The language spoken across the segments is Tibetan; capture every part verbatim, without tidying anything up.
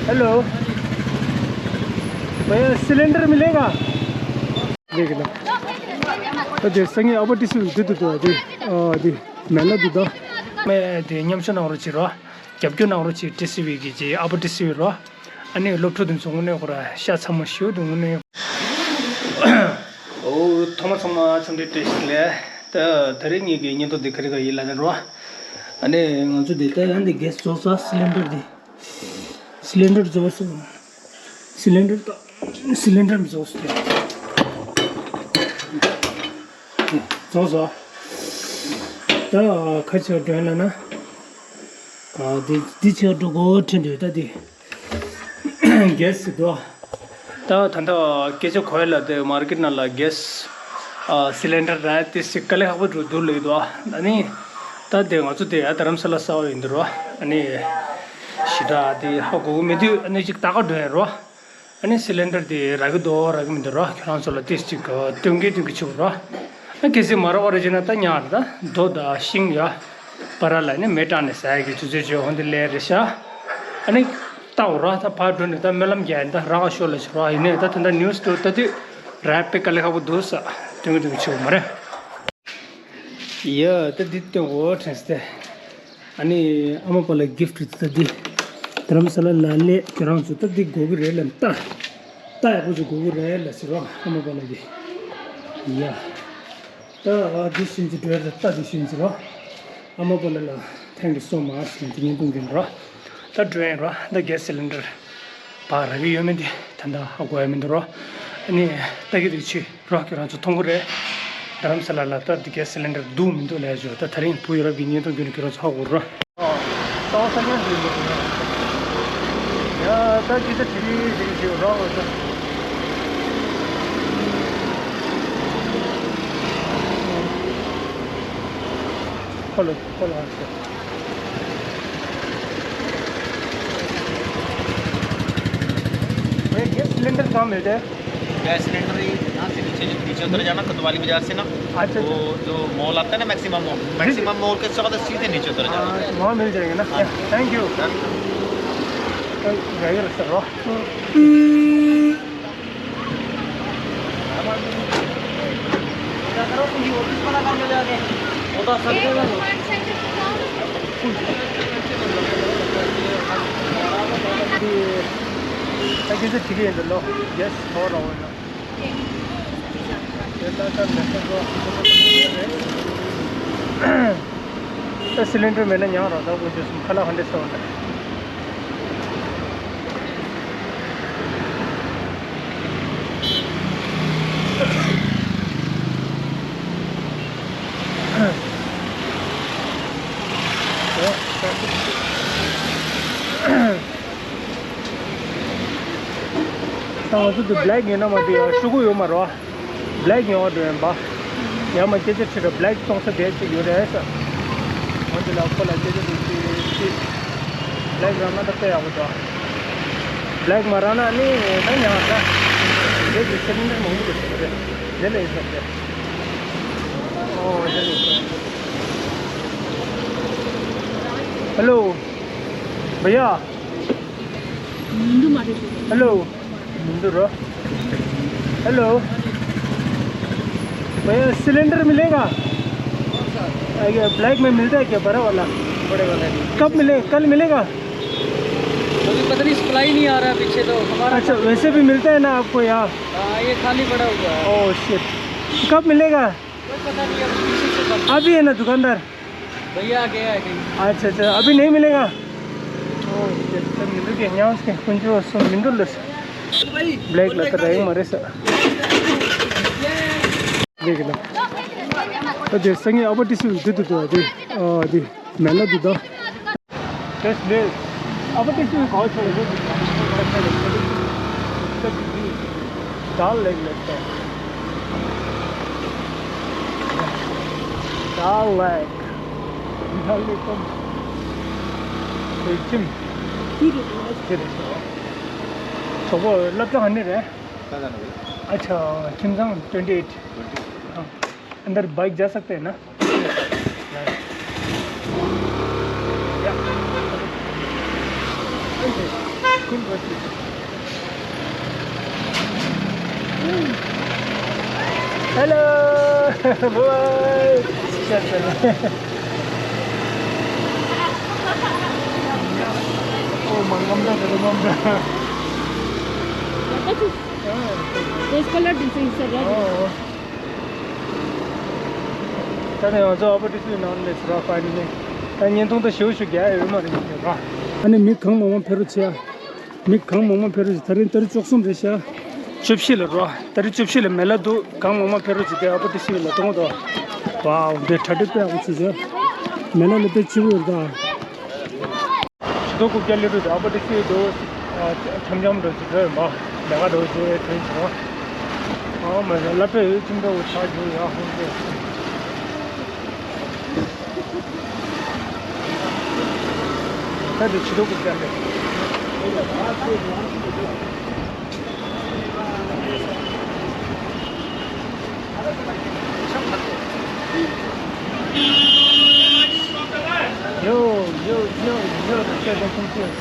हेलो, भैया सिलेंडर मिलेगा? देख लो। तो देख संगे अब टिश्यू दे दे दो दे। अ दे मैंने दे दो। मैं दे ཉམས་ཞིབ་གནང་རོགས་བྱེད་རོགས། རྒྱབ་སྐྱོར་གནང་རོགས་བྱེད། ཏི་སི་ཝི་གི་ཅེ་ཨ་པ་ཏི་སི་ཝི་རོགས། ཨ་ནི་སློབ་ཕྲུག་དེ་ཚོ་དངོས་གནས་ཁོ་ར་ཤ་ཚ་མོ་ཞིག་འདུག་དངོས་གནས། ཨོ་ཐོག་མ་ཚང་མ་འཚམས་འདྲི་བཀྲ་ཤིས་བདེ་ལེགས། ད་ད་རེས་ངེད་ཀྱི་བརྙན་ཐུང་འདི་ག་རེ་ག་ཡིན་ལབ་ན་རོ། ཨ་ནི་ང་ཚོ་འདི་ད་ཡང་འདི་གེ་སི་རྫོགས་སོང་། སི་ལིན་ཌར་འདི། སི་ལིན་ཌར་རྫོགས་སོང་། སི་ལིན་ཌར་ད་སི་ལིན་ཌར་རྫོགས་སོང་། རྫོགས་སོང་། ད་ཁ་ཆེ་བ་འདྲ་ལབ་ན། ཨ་འདི་འདི་ཆེ་བ་འགྲོ་གོ་དྲན་འདུག་ད་འདི། གེ་སི་ཟེར་འདུག་ད་ད་ལྟ་སྐད་ཆ་གོ་ཡ་ལ་དེ་མར་ཀེཊ་ནང་ལ་གེ་སི་ཨ་སི་ལིན་ཌར་རག་ཡ་དེ་སི་དཀའ་ལས་ཁག་པོ་འགྲོ་འདུག་ལབ་འདུག་ཨ་ནི་ད་དེ་ང་ཚོ་དེ་ཡ་རྡ་རམ་ས་ལ་གསར་པ་ཡིན་འདུག་རོ། ཨ་ནི་ཞེ་དྲག་དེ་ཧ་གོ་གི་མི་འདུག་ཨ་ནི་ཅིག་ལྟ་ག་འགྲོ་ཡ་རོ། ཨ་ནི་སི་ལིན་ཌར་དེ་རག་གི་འདུག་རག་གི་མི་འདུག་རོ། ཁྱོད་རང་ཚོ་ལ་ཏིས་ཅིག་སྟོན་གི་སྟོན་གི་ཆུག་རོ། ཨ་གལ་སྲིད་མ་རག་པ་རེད་ཅེ་ན་ད་ཉར་ད་རྡོ་དང་ཤིང་ཡ་པ་ར་ལ་ནི་མེ་དྲངས་ནས་ཟ་ཡ་གི་དུས་ཚོད་བྱོས་ཧོན་དེ་ལས་རེད་ཤག་ཨ་ནི་ལྟ་འོ་ར་ད་ཕར་འགྲོ་ནས་ད་སྨོན་ལམ་རྒྱག་ཡིན་ད་རག་ཤོག་ལ་ཤོག་རོ། ཡིན་ནས་ད་ད་ད་ནིའུ་སི་དུ་ལྟ་དུས་རག་པའི་དཀའ་ལས་ཁག་པོ་འདུག་ས་སྟོན་གི་སྟོན་གི་ཆུག་མ་རེད། ཡ་ད་འདི་སྟོན་གོ་དྲན་སྟེ། ཨ་ནི་ཨ་མ་པ་ལ་གིཕ་ཊི་ད་འདི། རྡ་རམ་ས་ལ་ལ་སླེབས་ཁྱོད་རང་ཚོ་ད་འདི་དགོས་ཀྱི་རེད་ལབ་ལྟ། ལྟ་ཡག་པོ་ཅིག་དགོས་ཀྱི་རེད་ལབ་ཟེར་རོ་ཨ་མ་པ་ལ་གི། ཡ། ད་འདི་བཞིན་གྱི་འགྲོ་ཡ་ད་ལྟ་འདི་བཞིན་གྱི་རོ། ཨ་མ་པ་ལ་ལ་thank you so much ཟེར་འདི་བརྙན་ཐུང་གི་རོ། ད་འགྲོ་ཡིན་རོ། ད་གེ་སི་སི་ལིན་ཌར་བ་རག་གི་ཡོད་མེད་འདི་ད་ལྟ་ཧ་གོ་ཡ་མི་འདུག་རོ། ཨ་ནི་ལྟ་གི་འདུག་ཆུ་རོ། ཁྱོད་རང་ཚོ་མཐོང་གི་རེད། རྡ་རམ་ས་ལ་ལ་ད་འདི་གེ་སི་སི་ལིན་ཌར་འདུག་མི་འདུག་ལས་བྱོས། ད་ད་རིང་བུ་ཡ་རབས་ཀྱི་བརྙན་ཐུང་བརྒྱུད་ནས་ཁྱོད་རང་ཚོ་ཧ་གོ་རོ། ཨོ། ད་ས་ཀྱང་འདུག་འདུག་ཡ་ད་ཅི་ད་དེ་རིང་དེ་རིང་ཞིག་རོགས་འོས་ད། ཁོ་ལ་ཁོ་ལ་ཨ་ཤེ། ये गैस सिलेंडर कहाँ मिलता है? गैस सिलेंडर ये ना से नीचे, नीचे उतर जाना कोतवाली बाजार से ना। अच्छा, वो अच्छा। जो मॉल आता है ना, मैक्सिमम मॉल, जी, जी। मैक्सिमम मॉल के चौदह सीधे नीचे उतर जाना। हाँ, वहाँ मिल जाएगा ना। हाँ। Thank you. Welcome. Driver sir. ད་གིན་ཚེ་ཁྲི་ཀ་ཡིན་འདི་ལོ། ཡེ་སི་ཧོ་ར་འོ་ན། དེ་ལྟ་ད་མེ་ས་འགྲོ། ད་སི་ལིན་ཌར་མེད་ན་ཉག་རོ། ད་དགོས་བྱུང་སོང་ཁ་ལག་ཧ་འདྲེ་ཟ་འོ་ན། ད་ང་ཚོ་འདི་བྷེ་ལེག་ཡིན་ན་མ་འདི་ཤོག་གུ་ཡོད་མ་རེད། བྷེ་ལེག་ཡོང་བ་འགྲོ་ཡིན་པ། ཡང་མ་སྐད་ཆ་དྲིས་ར་བྷེ་ལེག་གཏོང་ས་དེ་ཅིག་ཡོད་རེད་ཟེར། འོན་ཏེ་ལ་ཁོ་ལ་སྐད་ཆ་དེ་ཅིག་ཅིག་བྷེ་ལེག་རང་ན་ད་དཔེ་ཡག་པོ་འདུག་བྷེ་ལེག་མ་རག་ན་ནི་ད་ཉག་ད། དེ་ཅིག་སེ་ལིན་ཌར་མང་པོ་འགྲོ་ཞིག་རེད། དེ་ལས་ཡིན་ས་རེད། ཨོ་དེ་ལས་ཡིན་ས་རེད། ཧེ་ལོ། བྷེ་ཡ། hello. Hello. भैया, सिलेंडर मिलेगा? कौन सा? ये ब्लैक में मिलता है क्या, बड़ा वाला? बड़े वाला नहीं। कब मिले, कल मिलेगा? अभी पता नहीं, सप्लाई नहीं आ रहा है पीछे तो हमारा। अच्छा, वैसे भी मिलता है ना आपको यहाँ? हाँ, ये खाली पड़ा हुआ है। Oh shit. कब मिलेगा? कोई पता नहीं, अभी पीछे से बंद। अभी है ना दुकानदार? भैया आ गया है कहीं। अच्छा, अच्छा, अभी नहीं मिलेगा? ओह शिट, तो मिल गया। यहाँ उसके कुंजो सो मिंदुल। ब्लैक लग रहा है हमारे साथ। देख लो। तो देख संगे अब टिश्यू दे दो, दे दो, दे। आ, दे। मैंने दे दो। Yes, yes. अब किसी में कॉल चल रही है। Dal Lake लगता है। Dal Lake। Dal Lake तो कोई जिम। फिर इसको। तो वो लड़का हन्ने रहे। अच्छा, खिमजांग twenty eight। हाँ। अंदर बाइक जा सकते हैं ना? या। Hello. Bye. Oh, my God. This color, this is red. ད་ནི་ང་ཚོ་ཨ་པ་ཏི་སི་ནང་ནས་ཟེར་བ་ཕ་ནི་ནི་ད་བརྙན་ཐུང་ད་ཞེ་པོ་ཞིག་རྒྱག་ཡོད་མ་རེད་ཡོད་པ། ཨ་ནི་མི་གང་མང་མང་ཕེབས་རོགས་བྱེད་ཨ། མི་གང་མང་མང་ཕེབས་རོགས་བྱེད། ད་རིང་ཏ་རིག་བཅུ་གསུམ་རེད་ཤག་བཅུ་བཞི་ལ་རོ། ཏ་རིག་བཅུ་བཞི་ལ་མེ་ལ་འདུག་གང་མང་མང་ཕེབས་རོགས་བྱེད་དེ་ཨ་པ་ཏི་སི་ལ་གཏོང་དོ། ཝའོ་འདི་གྲ་སྒྲིག་དཔེ་ཡག་པོ་བྱེད་ཤག་མེ་ལ་ལ་དཔེ་ཆེ་བོ་ཡོད་ད། ཆུ་ཚོད་དགུ་བརྒྱ་སླེབས་རེད། ཨ་པ་ཏི་སི་དུ་འཆམ་འཆམ་འགྲོ་ཅིག་འགྲོ་ཡིན་པ། ལས་ཀ་འགྲོ་ཅིག་དྲན་བྱུང་། ཨ་མ་ལ་ལ་པའི་ཡོད་ཅིང་འགྲོ་ཆགས་རྒྱུ་ཡག་ཧོན་ཏེ། ད་དེ་ཆུ་ཚོད་དགུ་བརྒྱ་སླེབས། Yo, yo, yo, yo, the second thing is.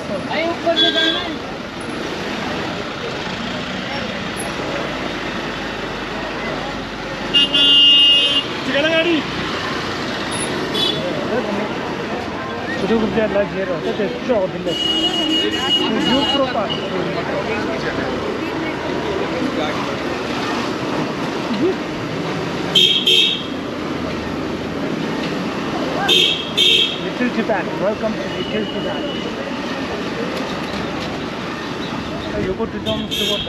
ཆུ་ཚོད་དགུ་བརྒྱ་ལ་བརྗེ་རོགས་ད་དེ་ཅོག་འདི་ལས། ཡུ་པྲོ་པ། Little Tibet, welcome to Little Tibet. ད་ཡུ་གུར་ཊི་ཛམ་ཆུ་བོ་ད།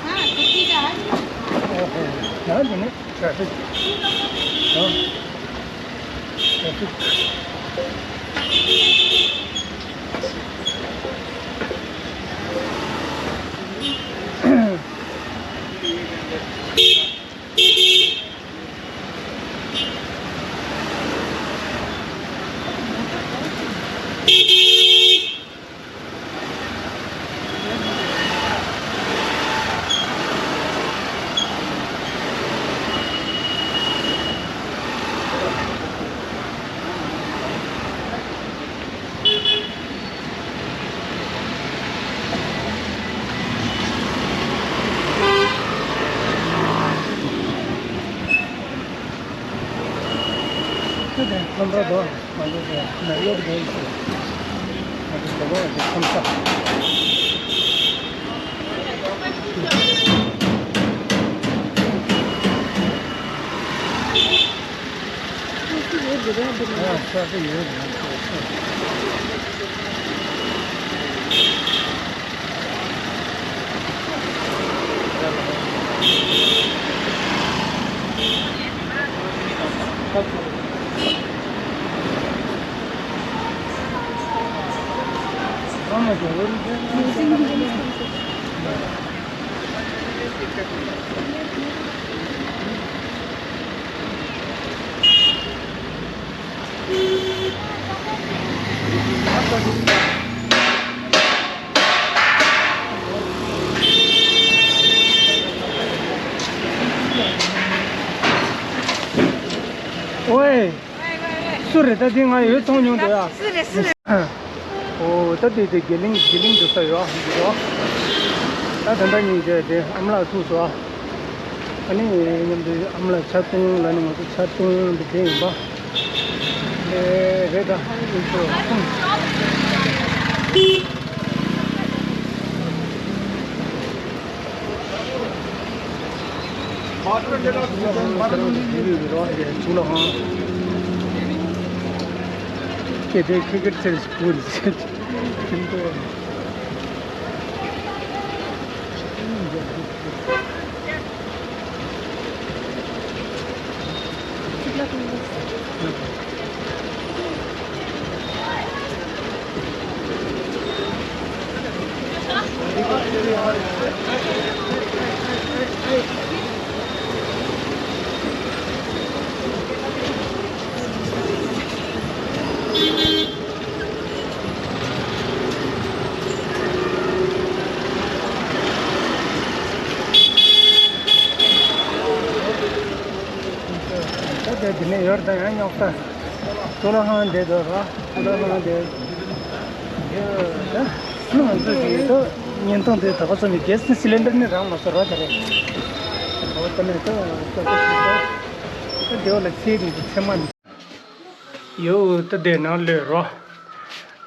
हाँ, छुट्टी का है। ओहो, यहाँ से नहीं, ट्रैफिक। हाँ, ट्रैफिक। ཨོའེ། སུ་རེད། ད་འདི་ང་ཡོད་མཐོང་མྱོང་འདུག་ཡ། སུ་རེད་སུ་རེད། ཨོ་ད་འདི་དེ་དགེ་ལིང་དགེ་ལིང་འགྲོ་ས་ཡོད་ཨ་འདི་རོ། ད་ད་ལྟ་ཉིན་རེ་དེ་ཨ་མ་ལགས་ཐུག་སོང་ཨ། ཨ་ནི་མཉམ་དུ་ཨ་མ་ལགས་ཆ་ཚང་ལ་ནི་ང་ཚོ་ཆ་ཚང་དེ་དེ་ཡིན་པ། ཨེ་རེད་ད་ཨེ་ཚོ་ཁུངས། ཡོར་དང་ཡང་རྙོག་དྲ། ཏུ་ལ་ཧང་བསྡད་འདུག་ར། ཏུ་ལ་ཧང་བསྡད། ཡོད་ད། ང་ཚོ་གི་ཏོ་བརྙན་ཐུང་དེ་ད་ག་ཙམ་གྱི་གེ་སི་སི་ལིན་ཌར་ནི་རང་མ་སོ་ར་ད་རེད། འོ་ད་ནས་ཏོ་ཏོ་ཏོ་ཞིག་ཏོ། ད་དེ་བ་ལ་ཚེ་རིང་གི་ཚེ་མ་ནི། ཡོད་ད་དེ་ནང་ལོས་རོ།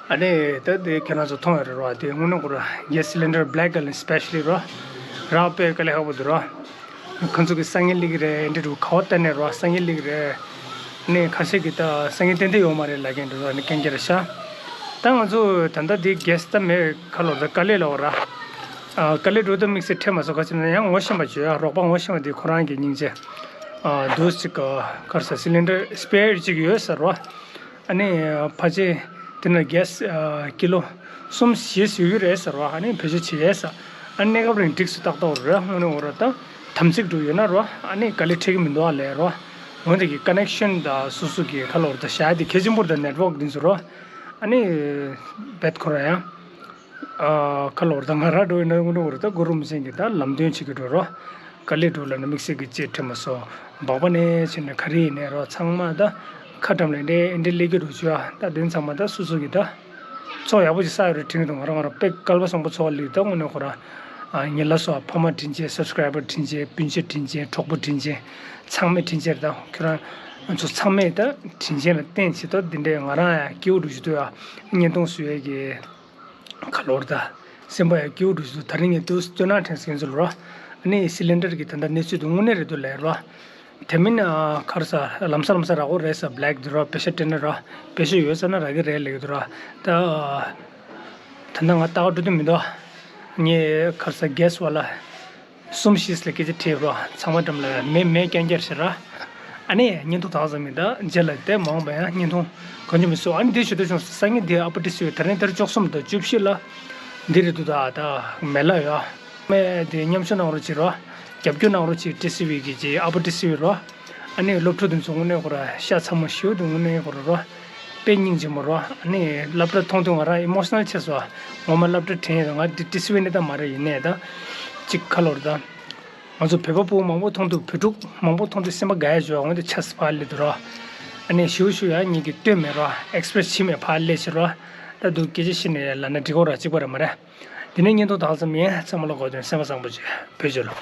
ཨ་ནི་ད་དེ་ཁྱེད་རང་ཚོ་མཐོང་ཡོད་རེད་རོ། དེ་དངོས་གནས་ཁོ་ར་གེ་སི་སི་ལིན་ཌར་བྷེ་ལེག་ཀ་ལར་སི་པེ་ཤལ་ལི་རོ། རག་དཔེ་དཀའ་ལས་ཁག་པོ་འདུག་རོ། ཁོ་ཚོ་གི་སང་ཉིན་སླེབས་ཀྱི་རེད། འདི་འདྲ་ག་བ་གཏན་ནས་རོ། སང་ཉིན་སླེབས་ཀྱི་རེད། ནས་ཁ་ཤས་ཀྱིས་ད་སང་ཉིན་ཏན་ཏན་ཡོད་མ་རེད་ལབ་མཁན་འདུག་ཨ་ནི་སྐད་ཆ་རེད་ཤག་ད་ང་ཚོ་ད་ལྟ་འདི་གེ་སི་ད་མེད་ཁ་ལོ་ད་དཀའ་ལས་ལ་འོ་ར། ཨ་དཀའ་ལས་འགྲོ་ད་དམིགས་བསལ་འཕྲད་མ་སོང་། ག་ཅི་ན་ཡང་ངོ་ཤེས་པ་བྱོས་ཡ། རོགས་པ་ངོ་ཤེས་པ་འདི་ཁོ་རང་གི་སྙིང་རྗེ། ཨ་འདུག་ཅིག་ག་གར་ས་སི་ལིན་ཌར་སི་པེར་ཅིག་ཡོད་ཟེར་རོ། ཨ་ནི་ཕལ་ཆེར་དེ་ན་གེ་སི་ཨ་ཀི་ལོ་གསུམ་བཞི་ཡོད་ཀྱི་རེད་ཟེར་བ། ཨ་ནི་བེད་སྤྱོད་བྱེད་ཡས་ཟེར། ཨ་ནི་གནས་སྐབས་རིང་འགྲིག་སུ་ཏག་ཏག་རེད། དངོས་གནས་འོ་ར་ད་དམ་ཚིག་འགྲོ་ཡོད་ན་རོ། ཨ་ནི་དཀའ་ལས་འཕྲད་ཀྱི་མི་འདུག་ཨ་ལས་རོ། འོན་ཏེ་གི་ཀ་ནེག་ཤན་དང་སོ་སོ་གི་ཁ་ལོ་ར་ད་བཞག་དེ་གལ་ཆེན་པོ་རེད། ད་ནེཊ་ཝོག་འདི་ཚོ་རོ། ཨ་ནི་བེད་ཁོ་ར་ཡང་། ཨ་ཁ་ལོ་ར་ད་ང་ར་འགྲོ་ཡོད་ན་དངོས་གནས་འོ་ར་ད་གུ་རུ་མི་སེང་གི་ད་ལམ་སྟོན་བྱེད་ཀྱི་འགྲོ་རོ། དཀའ་ལས་འགྲོ་ལབ་ན་དམིགས་བསལ་གྱི་ཅིག་འཕྲད་མ་སོང་། སྦག་པ་ནས་ཕྱིན་ནས་ག་རེ་ཡིན་ནའི་རོ། ཚང་མ་ད་ཁ་འགྲམ་ལ་འདྲེ་འདྲེ་སླེབས་ཀྱི་རུ་ཆུ་ཨ། ད་དོན་ཚང་མ་ད་སོ་སོ་གི་ད་ཚོགས་ཡག་པོ་ཅིག་བསགས་ཡོད་རེད་དྲན་གྱི་འདུག་ང་རང་ང་རང་དཔེ་སྐལ་པ་བཟང་པོ་ཚོགས་ལེགས། ད་དངོས་གནས་ཁོ་རང་ཨ་ཉེ་ལ་སོགས་ཕ་མ་དྲིན་ཆེ། སབ་སི་ཀ་རའི་བར་དྲིན་ཆེ། སྤུན་མཆེད་དྲིན་ཆེ། གྲོགས་པོ་དྲིན་ཆེ། ཚང་མས་དྲིན་ཆེ་རེད། ད་ཁྱོད་རང་ཚོ་ཚང་མས་ད་དྲིན་ཆེ་ལ་བརྟེན་བྱས་ད་འདི་འདྲའི་ང་རང་ཡང་སྐྱིད་པོ་འགྲོ་བཞིན་འདུག་ཨ། བརྙན་ཐུང་བཟོ་ཡས་ཀྱི། ཁ་ལོར་ད། སེམས་པ་ཡང་སྐྱིད་པོ་འགྲོ་ཞིག་འདུག་ད་རིང་ངས་ཏུ་སྟོན་ན་དྲན་སེམས་ཚོར་རོ། ཨ་ནི་སི་ལིན་ཌར་གྱི་ད་ལྟ་གནས་ཚུལ་དུ་དངོས་གནས་རེད་འདུག་ལས་རོ། དེ་མིན་ཨ་ཁར་ས་ལམ་ས་ལམ་ས་རག་གོ་རེད་ས། བྷེ་ལེག་འདི་རོ། པེ་ཤ་སྤྲད་ན་རོ། པེ་ཤ་ཡོད་ས་ན་རག་གི་རེད་ལེགས་འདུག་རོ། ད་ད་ལྟ་ང་ལྟ་བ་འགྲོ་དུས་མི་འདུག་ངས་ཁར་ས་གེ་སི་བ་ལ། གསུམ་བཞི་ལ་སྐད་ཆ་དྲིས་རོ། ཚང་མ་འགྲམ་ལ་མེ་མེ་རྐྱང་རྐྱང་ཞིག་ར། ཨ་ནི་བརྙན་ཐུང་དག་ཙམ་མིན་ད་རྗེས་ལ་དེ་མ་འོངས་པ་ཡང་བརྙན་ཐུང་གང་བྱུང་མི་བཟོ། ཨ་ནི་དེ་ཞུ་དུས་བྱུང་སང་ཉིན་དེ་ཨ་པ་ཏི་སི་བི་ད་རིང་དེར་བཅུ་གསུམ་དང་བཅུ་བཞི་ལ་འདི་རེད་འདུག་ད་ད་མེ་ལ་ཡོད། མེ་དེ་མཉམ་ཞུགས་གནང་རོགས་བྱེད་རོ། རྒྱབ་སྐྱོར་གནང་རོགས་བྱེད། ཏི་སི་བི་གི་ཅིག་ཨ་པ་ཏི་སི་བི་རོ། ཨ་ནི་སློབ་ཕྲུག་དེ་ཚོ་དངོས་གནས་ཁོ་ར་ཤ་ཚ་མོ་ཞེ་པོ་འདུག་དངོས་གནས་ཁོ་ར་རོ། དཔེ་སྙིང་རྗེ་མོ་རོ། ཨ་ནི་སློབ་གྲྭ་མཐོང་དུས་ང་རང་ཨི་མོ་ཤི་ནལ་ཆགས་སོང་། ངོ་མ་སློབ་གྲྭ་དྲན་ཡོད། ང་འདི་ཏི་སི་བི་ནི་ད་མ་རེད། ཡིན་ནའི་ད་ཅིག་ཁ་ལོར་ད། ང་ཚོ་བོད་པ་ཕྲུ་གུ་མང་པོ་མཐོང་དུས། བོད་ཕྲུག་མང་པོ་མཐོང་དུས་སེམས་པ་དགའ་ཡ་བྱོས། འོན་ཏེ་ཆགས་སུ་ཕར་སླེབས་འདུག་རོ། ཨ་ནི་ཞུ་ཞུ་ཡ་ཉིད་ཀྱི་ལྟོས་མེད་རོ། ཨེག་སི་པི་རེ་སི་བྱེད་མེད་ཕར་སླེབས་ཕྱིན་རོ། ད་འདུག་སྐད་ཆ་བཤད་ནས་ལབ་ན་འགྲིག་གོ་ར། གཅིག་པ་རེད་མ་རེད། དེ་ནས་བརྙན་ཐུང་དག་ཙམ་ཡིན། ཚང་མ་ལ་གོ་དོན་སེམས་པ་བཟང་པོ་བྱོས། བོད་ཕྱི་ལོ།